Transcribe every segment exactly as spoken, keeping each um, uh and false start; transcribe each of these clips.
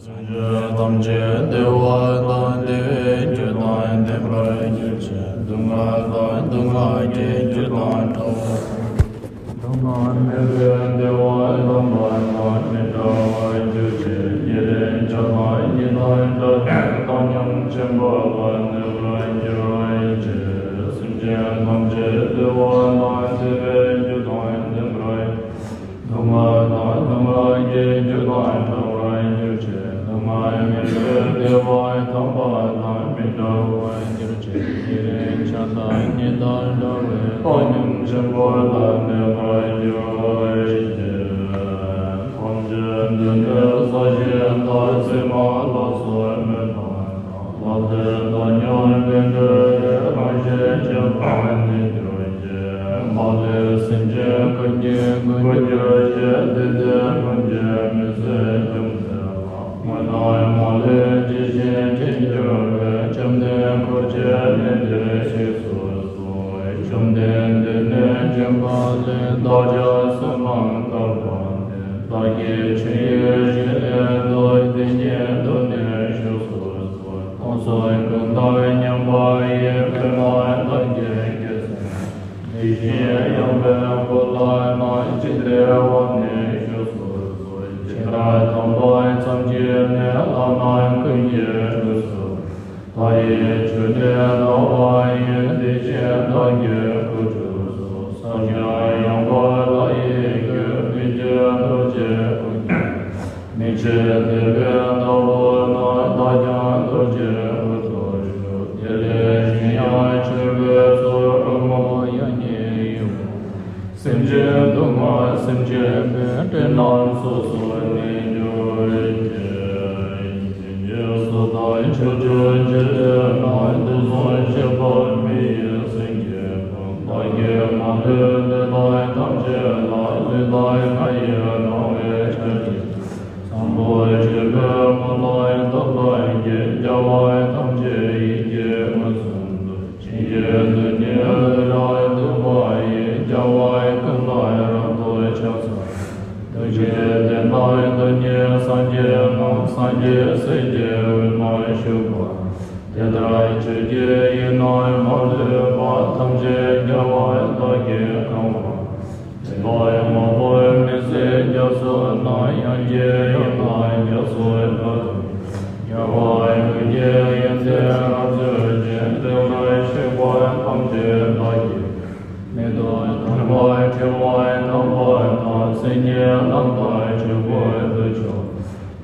སེམས་ཅན་ཐམས་ཅད་བདེ་བ་དང་བདེ་བའི་རྒྱུ་དང་ལྡན་པར་གྱུར་ཅིག་སྡུག་བསྔལ་དང་སྡུག་བསྔལ་གྱི་རྒྱུ་དང་བྲལ་བ། སྡུག་བསྔལ་མེད་པའི་བདེ་བ་དམ་པ་དང་མི་འབྲལ་བར་གྱུར་ཅིག་ཉེ་རིང་ཆགས་སྡང་གཉིས་དང་བྲལ་བའི་བཏང་སྙོམས་ཆེན་པོ་ལ་གནས་པར་གྱུར་ཅིག་སེམས་ཅན་ཐམས་ཅད་བདེ་བ་དང་བདེ་བའི་རྒྱུ་དང་ལྡན་པར། སྡུག་བསྔལ་དང་སྡུག་བསྔལ་གྱི་རྒྱུ་དང་བྲལ་བར་གྱུར་ཅིག་སྡུག་བསྔལ་མེད་པའི་བདེ་བ་དམ་པ་དང་མི་འབྲལ་བར་གྱུར་ཅིག་ཉེ་རིང་ཆགས་སྡང་གཉིས་དང་བྲལ་བའི་བཏང་སྙོམས་ཆེན་པོ་ལ་གནས་པར་གྱུར་ཅིག་ཐམས་ཅད་འདི་ནི་ས་གཞི་དང་བྱེ་མ་ལ་སོགས་མི་མཐོང་། ལག་ལྡན་དང་ཉོན་མོངས་པའི་འདུ་ཤེས་རང་བཞིན་གྱིས་སྤངས་ནས་གྱུར་ཅིག་མ་ལུས་སེམས་ཅན་ཀུན་གྱི་སྐུར་གྱུར་ཅིག་དེ་དུས་ཀུན་གྱི་མི་བཟད་ཅུང་ཟད་ལ་དངོས་སྣང་མ་ལུས་ཇི་བཞིན་དྲན་གྱུར་པའི་བཅོམ་ལྡན་འཁོར་བཅས་གནས་འདིར་གཤེགས་སུ་གསོལ། བཅོམ་ལྡན་འདས་ནི་འཇམ་དཔལ་བདག་ཅག་བསོད་ནམས་དཀར་པོ་འདི་བདག་གི་ཆོས་ཉིད་བཞིན་སླད་དུ་དེ་ཉིད་དུ་ནི་བཞུགས་སུ་གསོལ། མཐོང་སོགས་ཀུན་དང་མཉམ་པ་ཡི། དཔེར་ན་བདག་གིས་སྐྱེས་སོང་། དེ་བཞིན་ཡངས་པའི་གོ་ལ་ན་ཇི་ལྟའི་དབང་ནི་བཞུགས་སུ་གསོལ། ཇི་ལྟར་དམ་པ་མཚམས་ཀྱི་གནས་ལ་ནི་ཀུན་གྱི་གྲུ་གསུམ། བདག་གི་ཆོས་ནི་སྣང་བ་ཡིན། དེ་བཞིན་བདག་གི་སྐུ་གྲུ་གསུམ། ས་ཀྱང་ཡངས་པ་ལ་ཡི་གུ་མི་མཇེད་རྡོ་རྗེ་སྐུ། མི་ཕྱེད་དད་པའི་ནོར་བུ་རྣམས། བདག་ཀྱང་རྡོ་རྗེ་སྐུ་ཐོབ་ཤོག་དེ་ལས་གཞན་ཡང་མཆོད་པའི་ཚོགས། དྲོན་མོ་དབྱངས་སྙན་ཡིད་འོང་། སེམས་ཅན་སྡུག་བསྔལ་སེམས་ཅན་ཕན། བཀྲེས་ལམ་སོ་སོར་གནས་གྱུར་ཅིག་སེམས་ཅན་སུ་དག་ཕྱོགས་བཅུའི་འཇིག་རྟེན་ན། དུག་གསུམ་ཞི་བ་མི་ཡི་སེང་གེ་དང་། བདག་གིས་མ་ལུས་དེ་དག་ཐམས་ཅད་ལ། ལུས་དང་ངག་ཡིད་རང་བའི་ཆ་ནས། བཟང་པོ་སྤྱོད་པའི་སྨོན་ལམ་ཐོབ་པར་བགྱི། རྒྱལ་བ་ཐམས་ཅད་ཡིད་ཀྱིས་མངོན་སུམ་དུ། བྱིན་གྱིས་དོན་གཉིས་ལས་རབ་བསྡུས་པ་ཡིས། རྒྱལ་བ་ཀུན་ལ་རབ་ཏུ་ཕྱག་འཚལ་ལོ། ཐུགས་རྗེས་དེ་ལྟར་དོན་གཉིས་སངས་རྒྱས་རྣམས། སངས་རྒྱས་སྲས་ཀྱི་དབུས་ན་བཞུགས་པ། དེ་ལྟར་ཆོས་ཀྱི་དབྱིངས་རྣམས་མ་ལུས་པ། ཐམས་ཅད་རྒྱལ་བ་དག་གིས་གང་བ། དེ་ལ་མ་བུ་མི་ཟད་སྐྱབས་སུ་མཆི། དབྱངས་ཀྱི་ཡང་དག་རྒྱ་མཚོའི་ཁ་དོག་རྒྱལ་བ་ཀུན་གྱི་ཡོན་ཏན་རབ་མཛོད་ཅིང་། དེ་ལྟར་གཤེགས་པ་ཐམས་ཅད་བདག་གིས། མིག་ཏུ་མཐོང་བ་དྲི་བ་དག་པ་དང་། སེམས་ཉིད་རྣམ་དག་ཆོས་སྐུ་དུ་བྱུང་།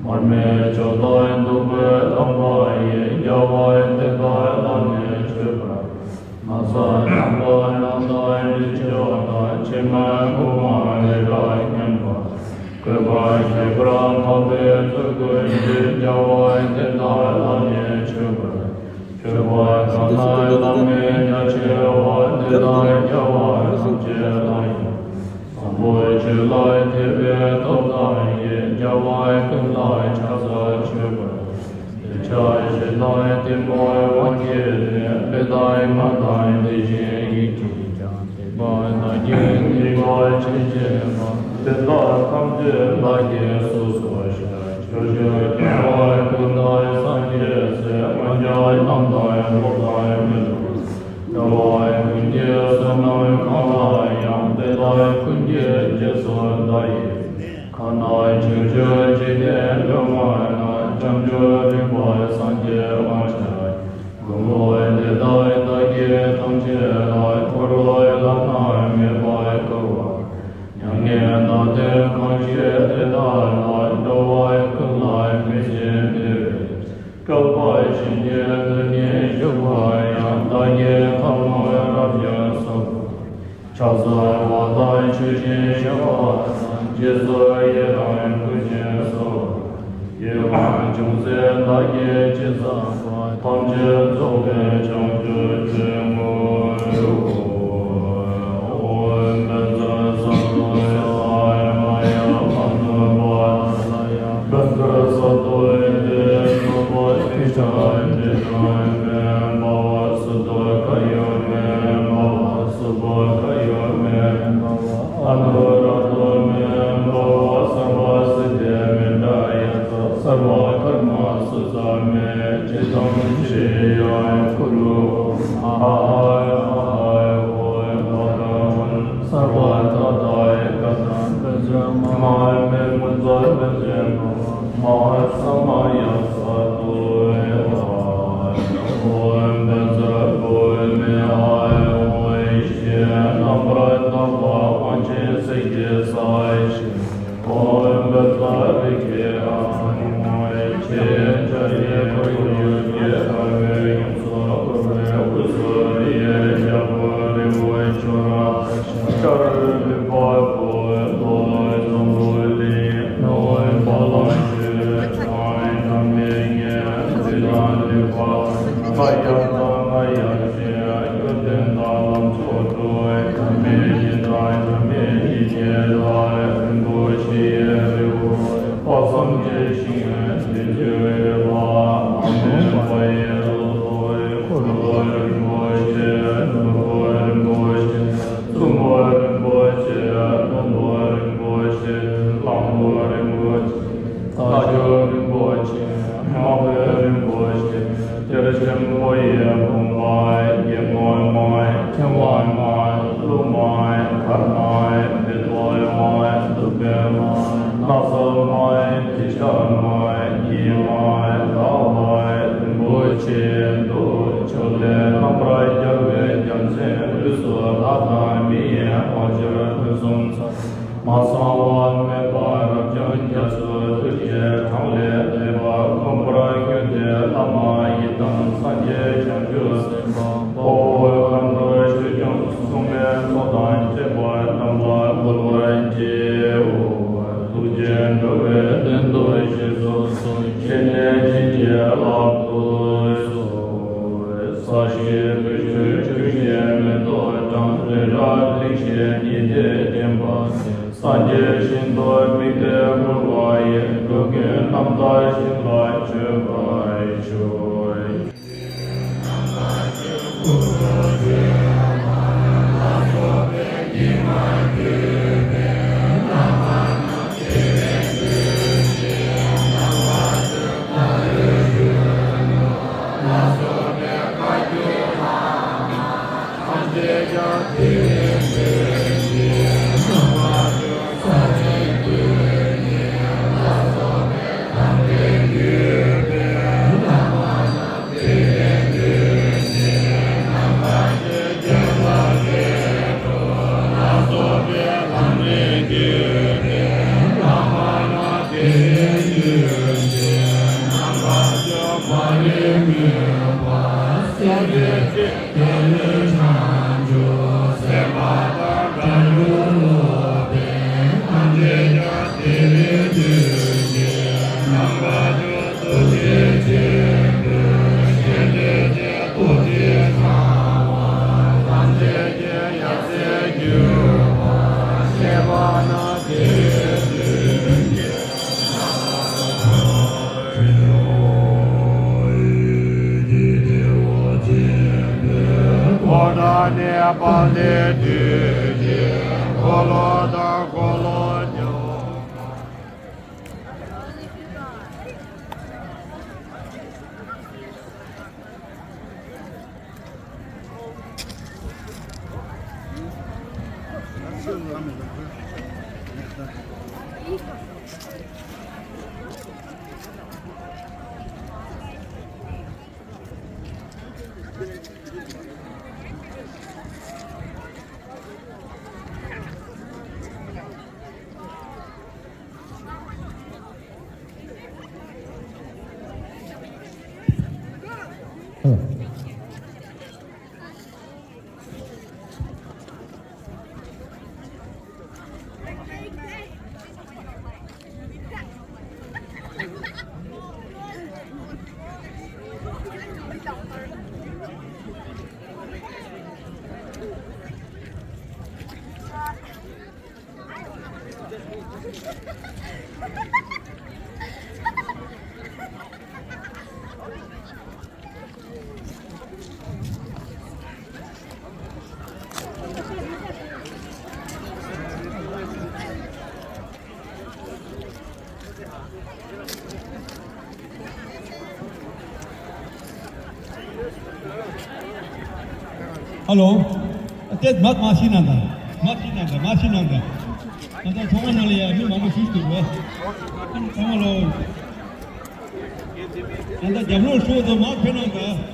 མར་མེ་མཆོག་དང་ཐུབ་པའི་དམ་པ་ཡིས། རྒྱལ་བ་དེ་དག་ལ་ནི་མཆོད་པར། ན་བཟའ་རྣམ་པར་སྣང་དང་རིགས་མཆོག་དང་། ཕྱེ་མར་ཁུ་བ་རི་རབ་མཉམ་པ། བཀོད་པ་ཁྱད་པར་འཕགས་པའི་ཚོགས་ཀུན་གྱིས། རྒྱལ་བ་དེ་དག་ལ་ནི་མཆོད་པར། མཆོད་པ་གང་ལགས་བླ་མེད་རྒྱ་ཆེ་བ། དེ་དག་རྒྱལ་བ་ཐམས་ཅད་ལ་ཡང་། བཟང་པོ་ཆོས་ལ་དད་པའི་སྟོབས་དང་ཡིས། རྒྱལ་བ་ཀུན་ལ་ཕྱག་འཚལ་མཆོད་པར། འདོད་ཆགས་ཞེ་སྡང་གཏི་མུག་དབང་གིས་ནི། ལས་དང་ངག་དང་དེ་བཞིན་ཡིད་ཀྱིས་ཀྱང་། སྡིག་པ་དག་གིས་སྡིག་པ་ཆེན་བགྱིས་པ། དེ་དག་ཐམས་ཅད་བདག་གིས་སོ་སོར་བཤགས། ཕྱོགས་བཅུའི་སྐྱེ་བོ་ཀུན་དང་སངས་རྒྱས་སྲས། འོན་ཀྱང་རྣམ་དག་བློ་དང་མི་མཐུན། འགྲོ་བ་ཀུན་གྱི་བསོད་ནམས་གང་ལགས་ཡང་། དེ་དག་ཀུན་གྱི་རྗེས་སུ་བདག་ཡི་རེ། གང་ན་ཕྱོགས་བཅུའི་འཇིག་རྟེན་ལུས་ངག་ནས། བྱང་ཆུབ་རིག་པ་སངས་རྒྱས་དབང་ཕྱུག་ཡིས། མགོན་པོ་དེ་དག་བདག་གིས་ཐམས་ཅད་ལ། འཁོར་ལོའི་ལྷ་རྣམས་མོས་པ་བསྐོར་བ། མྱ་ངན་འདའ་སྟོན་གང་བྱེད་དེ་དག་ལ། འགྲོ་བ་ཀུན་ལ་མི་ཕྱེད་བདེ་བའི། སྤྲུལ་པ་བྱིན་གྱིས་བརླབ་ནས་བཞུགས་པ་ཡང་། བདག་གི་ཐལ་མོ་རབ་ཀྱིས་བསུ་བ། ཕྱག་འཚལ་བ་དང་མཆོད་ཅིང་བཤགས་པ་དང་། རྗེས་སུ་ཡི་རང་བསྐུལ་ཞིང་གསོལ་བ། ཡིད་དབང་ཅུང་ཟད་བདག་གིས་ཅི་བསམ་པ། ཐམས་ཅད་རྫོགས་པའི་བྱང་ཆུབ་ཀྱི་སྒོ་ཡི་ཧོ། ཨོཾ་བཛྲ་སཏྭ་ཧི་ཙཱ་ཡ་མ་ཡ་ཨ་ནུ་པཱ་ད་ལ་ཡ། བཛྲ་སཏྭ་ཧི་ཏེ་ནོ་པ་ཏི་ཏྲ་ཏེ་ཏྲ་མེ་བྷ་ཝ། སཏྭ་ཁ་ཡོ་མེ་བྷ་ཝ། སུ་བྷ་ཁ་ཡོ་མེ་བྷ་ཝ། ཨ་ནུ་ར་ཏོ་མེ་བྷ་ཝ། སརྦ་སིདྡྷི་མི་ཏྲ་ཡ་ཐཱ། སརྦ་ ཀརྨ་སུ་ས་མེ་ཇི་ཏམ་ཤྲི་ཡ་ཀུ་རུ། ཨ་ཧ་ཨ་ཧ་ཧོ་ཨ་ཧ་སརྦ་ཐ་ཐ་ཡ་ཀ་ཏམ་བཛྲ་མ་ཧ་མེ་མུ་ཛ་བཛྲ་མ་ཧ་ས་མ་ཡ་ས་ཏོ་ཨ་ཧ་ཨ་ཧོ་བཛྲ་བྷོ་མེ་ཨ་ཧ་ཨ་ཧོ་ཨི་ཤེ་ནམ་བར་ཐ་བ་དབང་ཆེན་སེང་གེ་ས་ཨི་ཤེ། ཨོཾ་བཛྲ་བི་ཀེ་ཨ་ཧ་ཨོཾ་ཨེ་ཤེ་ཤཱ་རིའི་བུ་ཡུལ་གྱི་ལྷ་བས་ཡོངས་སུ་བསྐོར་བའི་དབུས་སུ་རི་ཡི་རྒྱལ་པོ་རི་བོ་ཅོ་ར་ཤཱ་རི་ལི་པ་པོ་ལོ་འཛམ་བུ་གླིང་ནོ་བ་ལང་ཤོད་དང་ཐ་མའི་ཉེ་འཛི་དང་ལི་པ་ང་ཡ་དང་ང་ཡ་ཞེས་སྐྱོ་ལྡན་དང་ལམ་མཆོག་ཏུ་ཐ་མའི་ཉེ་དང་ཐ་མའི་ཉེ་ཉེ་ལ་རིན་པོ་ཆེའི་རི་བོ། དཔག་བསམ་གྱི་ཤིང་འདི་ཚུ་ལ་མ་ནུས་པ་ཡི་ལོ་ཏོག་འཁོར་ལོ་རིན་པོ་ཆེ། ནོར་བུ་རིན་པོ་ཆེ། གཙུག་མོ་རིན་པོ་ཆེ། མཐོན་པོ་རིན་པོ་ཆེ། གླང་པོ་རིན་པོ་ཆེ། རྟ་མཆོག་རིན་པོ་ཆེ། དམར་པོ་རིན་པོ་ཆེ། གཏེར་ཆེན་པོ་ཡི་བུམ་པ། སྒེག་མོའི་མ། མཁྱེན་པའི་མ། གླུ་མ། གར་མ། མེ་ཏོག་མ། བདུག་པའི་མ། ན་བཟའ་མ། དྲི་ཆབ་མ། གཉིས་མ། ཟླ་བ། རིན་པོ་ཆེའི་མདོག་ཕྱོགས་ལས་རྣམ་པར་རྒྱལ་བའི་རྒྱལ་མཚན་དབུས་སུ་ལྷ་དང་མིའི་དབང་ཕྱུག་ཕུན་སུམ་ཚོགས། མ་ཚང་བ་མེད་པ་རབ་འབྱམས་རྒྱ་མཚོའི་ཐུགས་རྗེའི་འཕྲང་ལས་འདས་པ་མངོན་པར་བརྒྱུད་དེ་བླ་མ་ཡི་དམ་སངས་རྒྱས་བྱང་ཆུབ་སེམས་དཔའ་དཔའ་བོ་མཁའ་འགྲོ་ཆོས་སྐྱོང་སྲུང་མའི་ཚོགས་དང་བཅས་པ་རྣམས་ལ་འབུལ་བར་བགྱིའོ། ཐུགས་རྗེས་འགྲོ་བའི་དོན་དུ་ཞིག་གསོ་སུ་བྱོན་ནས་བྱིན་གྱིས་བརླབ་ཏུ་གསོལ། ས་གཞི་སྤོས་ཆུས་བྱུགས་ཤིང་མེ་ཏོག་དང་རི་རབ་ལེགས་བྱས་ཉི་ཟླས་བརྒྱན་པ། སངས་རྒྱས་ཞིང་དུ་དམིགས་ཏེ་བསྐུལ་བ་ཡིས། འགྲོ་ཀུན་རྣམ་དག་ཞིང་ལ་སྤྱོད་པར་ཤོག། ཧ་ལོ། ཨ་དེ་མ་མ་ཤི་ན་འདྲ། མ་ཤི་ན་འདྲ། མ་ཤི་ན་འདྲ། ང་ཚོ་ཚང་མ་ནང་ལ་ཡ་མི་མང་པོ་ཞིག་འདུག་བ། ཚང་མ་ལོ། ད་ལྟ་རྒྱབ་ལོགས་ཤོག་ཚོ་མར་ཕེབས་གནང་དང་།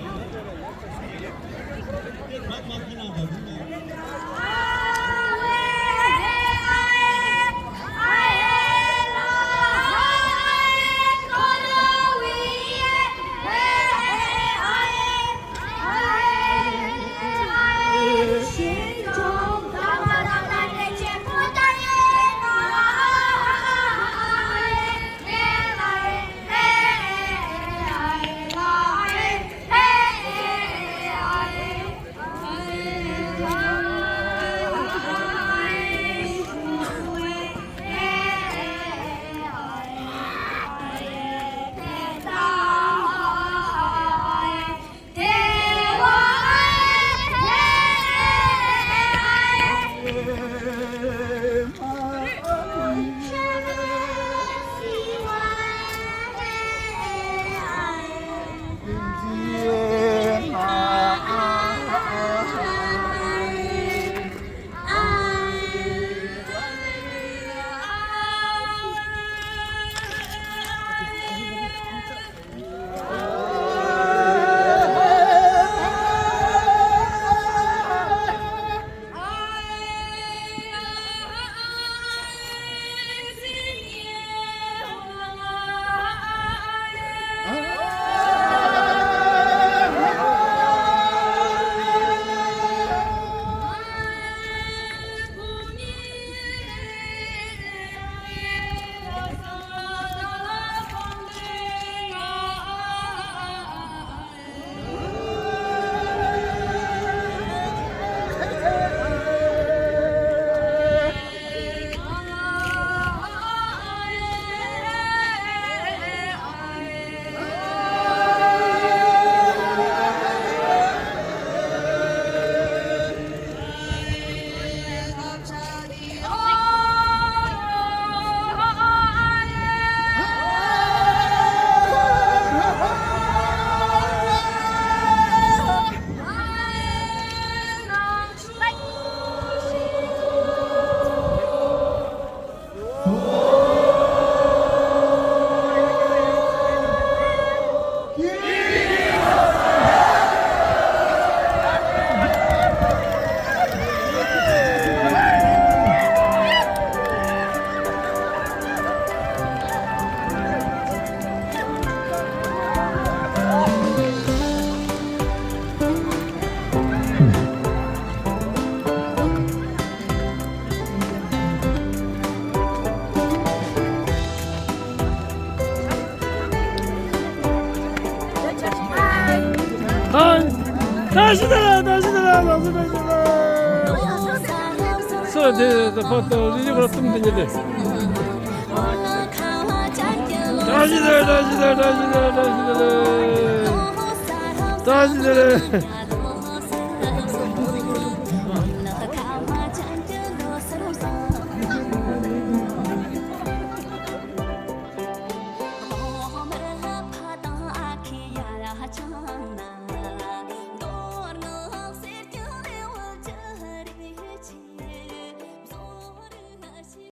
ཨ། བཀྲ་ཤིས་བདེ་ལེགས། བཀྲ་ཤིས་བདེ་ལེགས། ལགས་སོ། བཀྲ་ཤིས་བདེ་ལེགས། སོ་དེ་དེ་ཕ་ཏོ་རི་རི་ཁོ་ལ་ཏུམ་དེ་ཉེ་དེ། བཀྲ་ཤིས་བདེ་ལེགས། བཀྲ་ཤིས་བདེ་ལེགས། བཀྲ་ཤིས་བདེ་ལེགས། བཀྲ་ཤིས་བདེ་ལེགས། བཀྲ་ཤིས་བདེ་ལེགས།